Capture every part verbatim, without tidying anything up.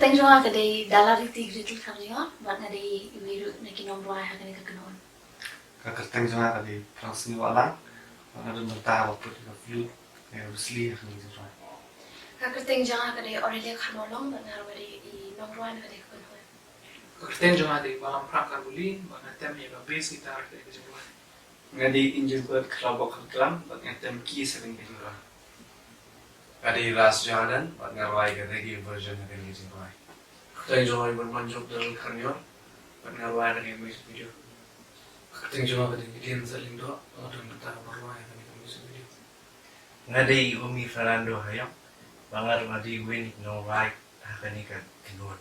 Kyrteng jong nga ka dei Dalariti Gretel Kharnyor, bad nga dei iwei ruh na ki nongrwai ha kane ka kynhun. Ka kyrteng jong nga ka dei Prangsngi Wahlang, bad nga don bynta ba put ka flute, ka Wesley ha kane ka jingrwai. Ka kyrteng jong nga ka dei Aurelia Kharmawlong, bad nga ruh ka dei i nongrwai na kane ka kynhun. Ka kyrteng jong nga dei Malam Phrang Karbuli, bad nga tem ïa ka bass guitar ha kane ka jingrwai. Nga dei Injinbert Khlawbok Kharklam, bad nga tem keys ha kane ka jingrwai. Nga dei Ras Jordan, bad nga rwai ka reggae version ha kane ka jingrwai. Kyrteng jong nga dei Manjok Dal Kharnyor, bad nga rwai kane ka music video. Kyrteng jong nga dei Gideon Zalingdo, bad nga don bynta ba rwai kane ka music video. Nga dei Umi Fernando Hayong, bad nga ruh nga dei uwei na ki nongrwai ha kane ka kynhun.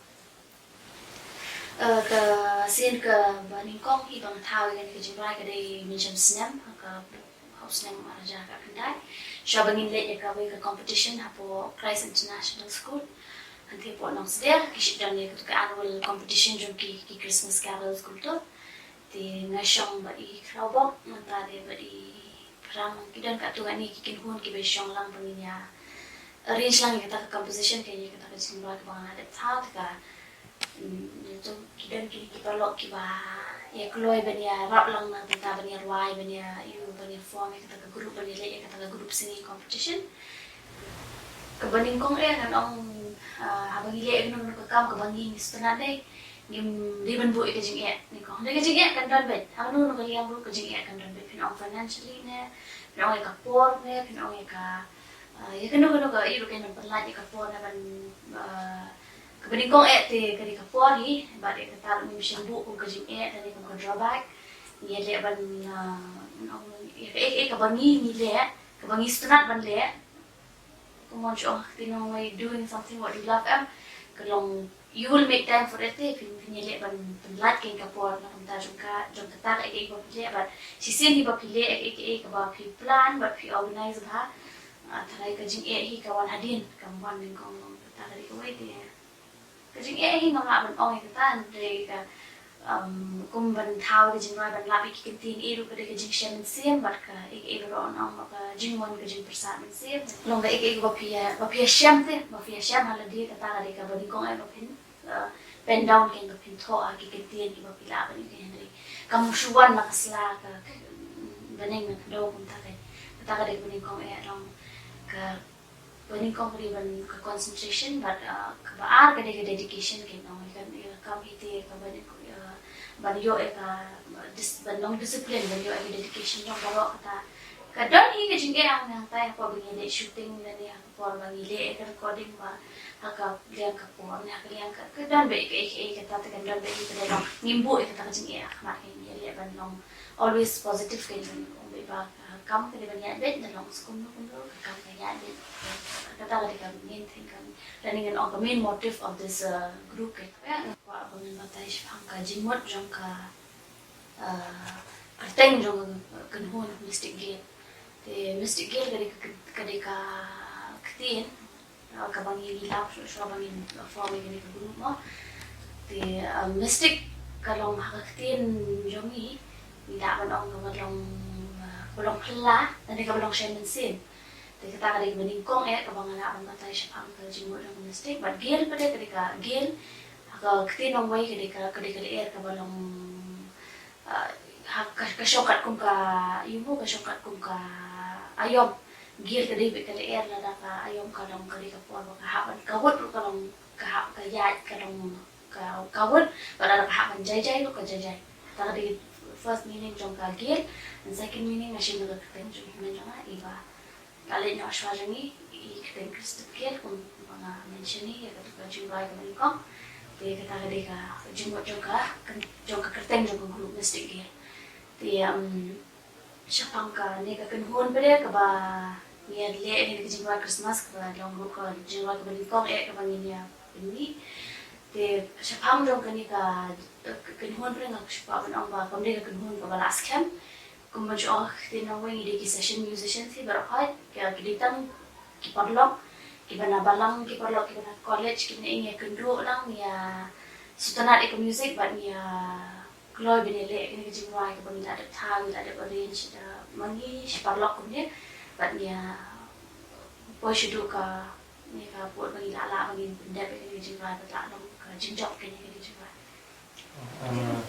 Eh, ka sien kaba nyngkong hi ba nga thaw ïa kane ka jingrwai ka dei mynshem snem, ha ka hynñiew snem ar hajar khyndai. Shuwa ba ngin leit ïa kawei ka competition hapoh Christ International School, hangtei hapoh Nongsder, ki shu don ïa katu ka annual competition jong ki, ki Christmas carols kumto. Te nga shong bad i Khlawbok, nangta de bad i Phrang, ki don katto katne ki kynhun kiba shong lang ba ngin ïa arrange lang ïa kata ka composition, ïa kata ka jingrwai kaba nga la dep thaw, te ka, mm, to ki don kine ki paralok kiba ïa kloi ban ïarap lang na bynta ban ïa rwai, ban ïa, ïa, ban ïa form ïa kata ka group, ban ïa leh ïa kata ka group singing competition. Kaba nyngkong eh ngan ong, ah, haba ngi leh kano kano ka kam kaba ngi ngi sngewtynnat, dei ngim dei ban buh ïa ka jingeh. Nyngkong dei ka jingeh kan don beit. Hangno hangno ka liang ruh ka jingeh kan don beit. Phin ong financially ne, phin ong ïa ka por ne, phin ong ïa ka, ah, ïa kano kano ka, ïa ruh kan pynlait ïa ka por ne ban, ah, kaba nyngkong eh te ka dei ka por hi, bad ïa kata ruh ngim shym buh kum ka jingeh, ka dei kum ka drawback. Ngi leh ban, ah, ong ïa ka, eh, eh, kaba ngi ngi leh, kaba ngi sngewtynnat ban leh. Kumno shu ong ha ka ktien nongwei, doing something what you love, em. Ka long, you will make time for it, te phin, phin ïa leh ban pynlait kein ka por na ka bynta jong ka, jong kata kaei kaei ba phi leh, bad shisien hi ba phi leh kaei kaei kaba phi plan bad phi organize bha. Ah, tharai ka jingeh hi ka wan hadien, kam wan nyngkong, long kata ka dei kawei te. Ka jingeh hi ngam lah ban ong ïa kata, hynrei ka, um, kum ban thaw ka jingrwai ban lap ïa ki kyntien, eh, ruh ka dei ka jingshem mynsiem, bad ka, eh, eh, ruh ong ba ka jingwan ka jingpyrsad mynsiem. Long ka, eh, eh, ba phi ïa, ba phi ïa shem te, ba phi ïa shem ha lade, kata ka dei kaba nyngkong eh ba phin, uh, pen down kein ba phin thoh ha ki kyntien kiba phi lah ban ïa, hynrei kam shu wan na ka sla ka, ka, mm, bneng na ka daw kumta kein. Kata ka dei kaba nyngkong eh, long ka Ba nyngkong ka dei ban ka concentration, bad, uh, kaba ar ka dei ka dedication, kein ong, ïa ka, ïa ka kam hi te kaba nyngkong, uh, ban ïoh ïa ka, uh, dis-, ban long discipline, ban ïoh ïa ka dedication jong baroh kata. Ka don hi ka jingeh hangtai hapoh ba ngi leh shooting lane ha ka por ba ngi leh ïa ka recording, ba ha ka liang ka por ne ha ka liang ka, ka don beit kaei kaei kata, te kan don beit hi ka dei long ngim buh ïa kata ka jingeh ha khmat, kein ngi leh ban long always positive, kein ban ong beit ba, uh, kam ka dei ban ïaid beit, da long skum no kumno ka kam ka ïaid beit. Kata ka dei ka main thing, ka, lane ngan ong ka main motive of this, uh, group, kein. Ïa, nga kwah ba ngan batai shaphang ka jingmut jong ka, uh, kyrteng jong ka kynhun Mystic Gale. Te Mystic Gale ka dei ka, ka dei ka ktien, uh, kaba ngi, ngi lap shuh shuh ba ngin, uh, form ïa kane ka group mo. Te, uh, Mystic ka long ha ka ktien jong ngi, ngi lah ban ong kaba long, uh, kaba long phylla, lane kaba long shem mynsiem. Te kata ka dei kaba nyngkong eh kaba nga lah ban batai shaphang ka jingmut jong ka Mystic. Bad Gale pat de ka dei ka Gale, ha ka ktien nongwei ka dei ka, ka dei ka lyer kaba long, ah, ha, ka, ka shong katkum ka, ïa mo, ka shong katkum ka aïom. Gale ka dei beit ka lyer, lada ka aïom ka long, ka dei ka por ba ka hap ban, ka wut ruh ka long, ka hap, ka ïaid, ka long, ka, ka wut, bad lada ka hap ban jai jai ruh ka jai jai. Kata ka dei first meaning jong ka Gale, and second meaning nga shim na ka kyrteng jong hynmen jong nga, i ba Ka leit noh shuwa jong ngi, i kyrteng Christine Gale, kumba nga mention hi, ïa katu ka jingrwai kaba nyngkong. Te kata ka dei ka jingmut jong ka, jong ka kyrteng jong ka group Mystic Gale. Te, um, shaphang kane ka kynhun pat de kaba ngi ïa leh ïa kane ka jingrwai Christmas kaba long ruh ka jingrwai kaba nyngkong eh kaba ngin ïa pynmih. Te shaphang jong kane ka, eh, kynhun pat de nga kwah ban ong ba kam dei ka kynhun kaba la skhem. Kumba ju ong ha ka ktien nongwei ngi dei ki session musicians hi baroh khoit, ki, ki dei tang ki paralok kiba na balang, ki paralok kiba na college, kine ngi ïa kynduh lang, ngi ïa sngewtynnat ïa ka music bad ngi ïa kloi ban ïa leh ïa kine ki jingrwai kaba ngi la dep thaw, ngi la dep arrange da ma ngi shi paralok kumne, bad ngi ïa poi shaduh ka Ïa ka por ba ngi la lah ba ngin pyndep ïa kane ka jingrwai, ba la long ka jingjop kane ka jingrwai. Ah,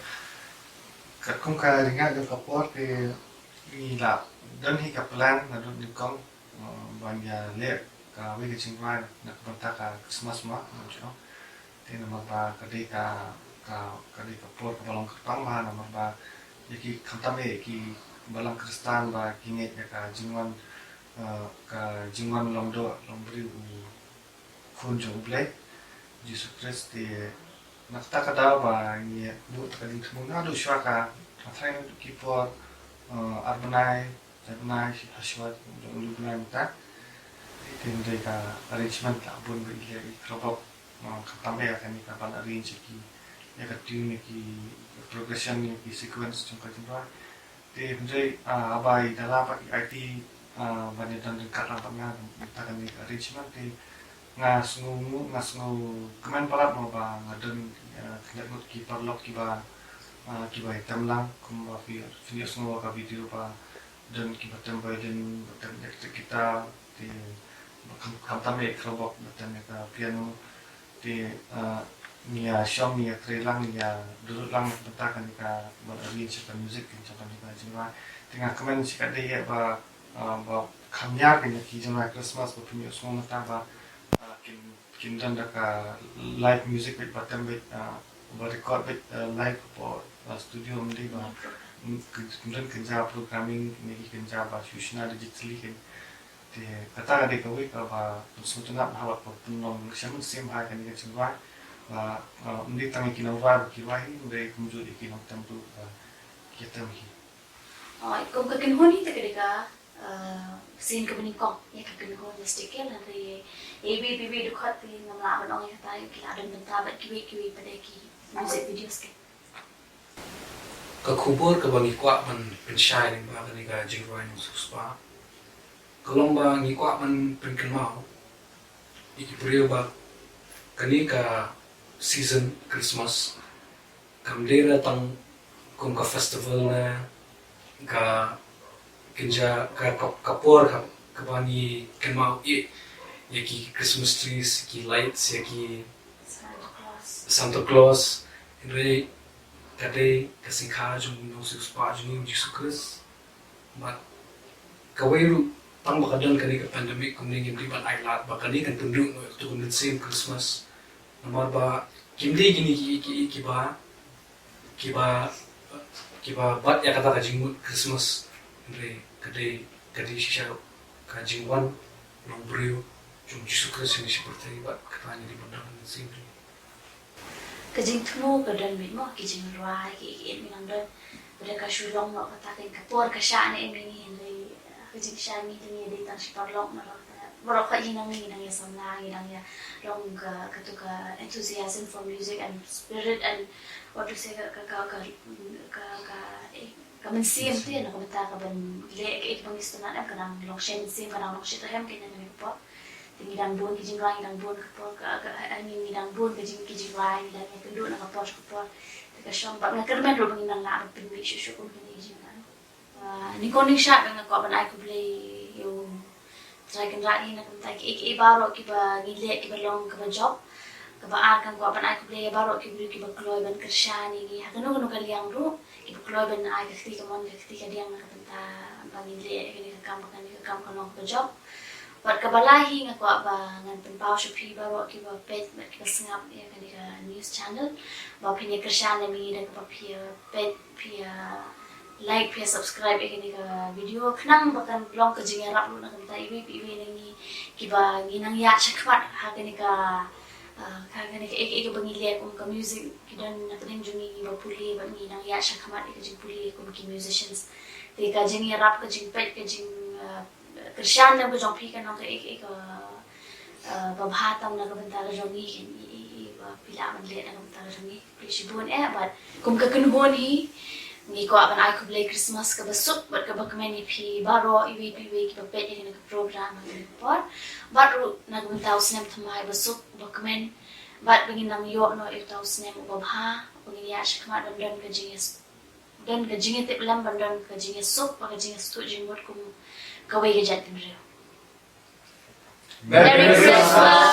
katkum ka ringa jong ka por te ngi la don hi ka plan naduh nyngkong, ah, ban ïa leh kawei ka jingrwai na ka bynta ka Christmas ma, nga ju ong. Te namar ba ka dei ka, ka, ka dei ka por kaba long kyrpang bha namar ba ïa ki khamtam eh ki balang Khristan ba ki ngeit ïa ka jingwan, eh, ka jingwan long doh long briew u Khun jong U Blei Jisu Khrist. Te na kata ka daw ba ngi buh ïa ka jingthmu naduh shuwa ka, ka tharai naduh ki por, eh, ar bnai, ar bnai, ha shuwa jong u bnai mynta. Te hynrei ka arrangement la bun ba i leh i kyrpang, eh, khamtam eh ïa kane ka ban arrange ïa ki, ïa ka tune, ïa ki progression, ïa ki sequence jong ka jingrwai. Te hynrei, ah, haba i da lah pat i aiti, ah, ban ïa don ryngkat lang bad nga mynta kane ka arrangement te nga sngew, nga sngewkmen palat mo ba nga don, ah, khyndai ngut ki paralok kiba, ah, kiba ïatem lang kumba phi, phin ïohsngew ha ka video ba don kiba tem violin, ba tem electric guitar, te ba kham, khamtam eh kyrpang, ba tem ïa ka piano. Te, ah, ngi ïa shong, ngi ïa trei lang, ngi ïa durut lang na ka bynta kane ka ban arrange ka music jong kane ka jingrwai. Te nga kmen shikatdei ïa ba, ah, ba kham ïar kane ki jingrwai Christmas ba phin ïohsngew mynta ba, ah, kin, kin don da ka live music beit ba tem beit, ah, ba record beit, ah, live hapoh, ah, studio, ym dei ba, mm, kin, kin don kynja programming, kine ki kynja ba shu shna digitally kin. Te kata ka dei kawei kaba pynsngewtynnat bha bad ba pynlong sha mynsiem bha kane ka jingrwai. Ba, ah, ym dei tang ïa ki nongrwai ba ki rwai hi, hynrei kumjuh ïa ki nongtem ruh ba ki ïatem hi. Oh, kum ka kynhun hi te ka dei ka, ah, sien kaba nyngkong ïa ka kynhun Mystic Kale, hynrei ïa iwei pa iwei dkhot te ngam lah ban ong ïa kata, ïa ki la don bynta bad kiwei kiwei pat de ki music videos ki. Ka khubor kaba ngi kwah ban pynshai lyngba kane ka jingrwai Nongsiewspah ka long ba ngi kwah ban pynkynmaw ïa ki briew ba kane ka season Christmas kam dei re tang kum ka festival ne ka kynja, ka, ka, ka por ka, kaba ngi kynmaw ïa, ïa ki Christmas trees, ki lights, ïa ki Santa Claus. Santa Claus. Hynrei ka dei ka sngikha jong u Nongsiewspah jong ngi u Jisu Khrist. Bad kawei ruh tang ba ka don kane ka pandemic kumne ngim dei ban ailad ba kane kan pynduh noh ïa uto u mynsiem Christmas. Namar ba kim dei kine ki, ki, kiba, kiba, kiba bat ïa kata ka jingmut Christmas. Hynrei ka dei, ka dei shisha ruh ka jingwan long briew jong u Jisu Khrist ha kane ka pyrthei bad kata ngi dei ban don ha mynsiem. Ka jingthmu ka don beit mo, ki jingrwai ki, ki, ki ngi nang don. Bad ka shu long noh kata ka, ka por ka shah ne em ïa ngi, hynrei ka jingshah ngi te ngi dei tang shi paralok na long. Baroh ka ngi nang, ngi nang ïa samla, ngi nang ïa long ka, katu ka enthusiasm for music and spirit and what to say, ka, ka, ka, ka, ka, ka, eh, ka mynsiem te na ka bynta ka ban leh kaei kaba ngi sngewtynnat, em, ka nang long shi mynsiem, ka nang long shi triem kane ka por. Te ngi dang bun ki jingrwai, ngi dang bun ka por ka, ka, I mean, ngi dang bun ka jing, ki jingrwai, ngi dang ïakynduh na ka por sha ka por. Te ka shong bad nga kyrmen ruh ba ngin nang lah ban pynmih shuh shuh kum kine ki jingrwai. Ah, nyngkong nyngshah ba nga kwah ban ai khublei ïa U Trai Kynrad hi na ka bynta kiei kiei baroh kiba ngi leh kiba long kaba jop. Kaba ar, nga kwah ban ai khublei ïa baroh ki briew kiba kloi ban kyrshan ïa ngi ha kano kano ka liang ruh, kiba kloi ban ai ka kti kamon ka kti kadiang na ka bynta ba ngin leh ïa kane ka kam, ba kane ka kam kan long kaba jop. Bad kaba lai hi nga kwah ba ngan pynpaw sha phi baroh kiba peit bad kiba sngap ïa kane ka news channel ba phin ïa kyrshan ïa ngi da kaba phi ïa peit, phi ïa like, phi ïa subscribe ïa kane ka video, khnang ba kan long ka jingïarap ruh na ka bynta iwei pa iwei na ngi kiba ngi nang ïaid shakhmat ha kane ka, ah, ha kane ka, eh, eh, kaba ngi leh kum ka music, ki don na pdeng jong ngi kiba pule bad ngi nang ïaid shakhmat ïa ka jingpule kum ki musicians. Te ka jingïarap, ka jingpeit, ka jing, ah, kyrshan lem ka jong phi kan long kaei kaei ka, ah, ba bha tam na ka bynta ka jong ngi, kan, i, i, i, ba phi lah ban leh na ka bynta ka jong ngi. Khublei shibun eh, bad kum ka kynhun hi ngi kwah ban ai khublei Christmas kaba suk bad kaba kmen ïa phi baroh iwei pa iwei kiba peit ïa kane ka program ha kane ka por. Bad ruh na ka bynta u snem thymmai ba suk ba kmen, bad ba ngin nang ïoh noh ïa uta u snem uba bha, ba ngin ïaid shakhmat ban don ka jingïa, don ka jingïatiplem, ban don ka jingïasuk bad ka jingïasuk jingmut kum kawei ka jaitbynriew. Merry Christmas.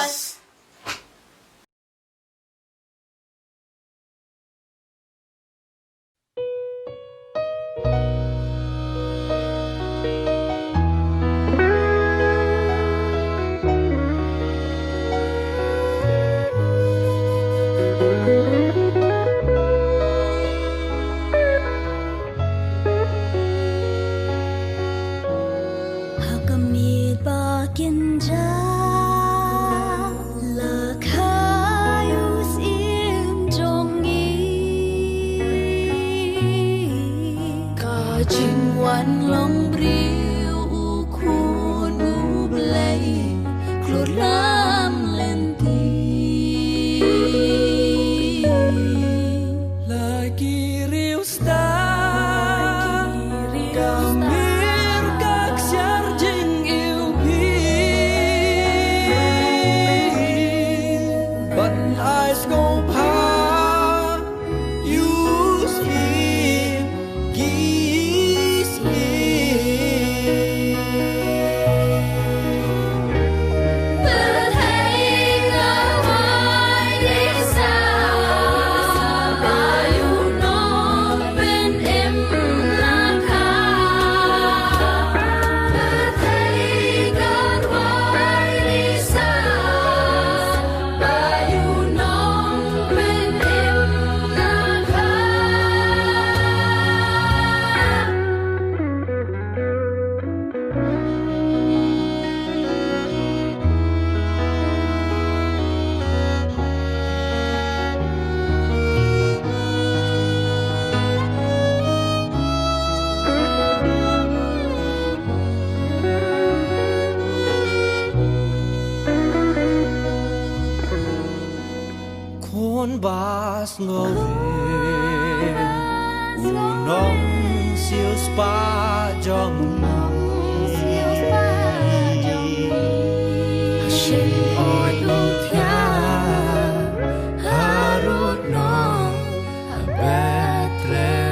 Lam lynti. La ki riewstad ka mir ka ksiar jingiwbih, ban ai sngewbha ïa u Syiem. Khun ba sngewrit, u nongsiewspah jong ngi. Hashem oi u thiah harud nong ha Bethlehem.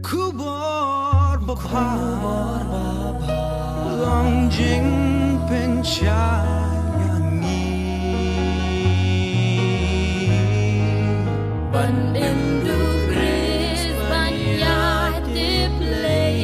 Khubor babha, khubor babha, long jingpynshai ïa ngi. Ban im duh Khrist ban ïaid tip lei.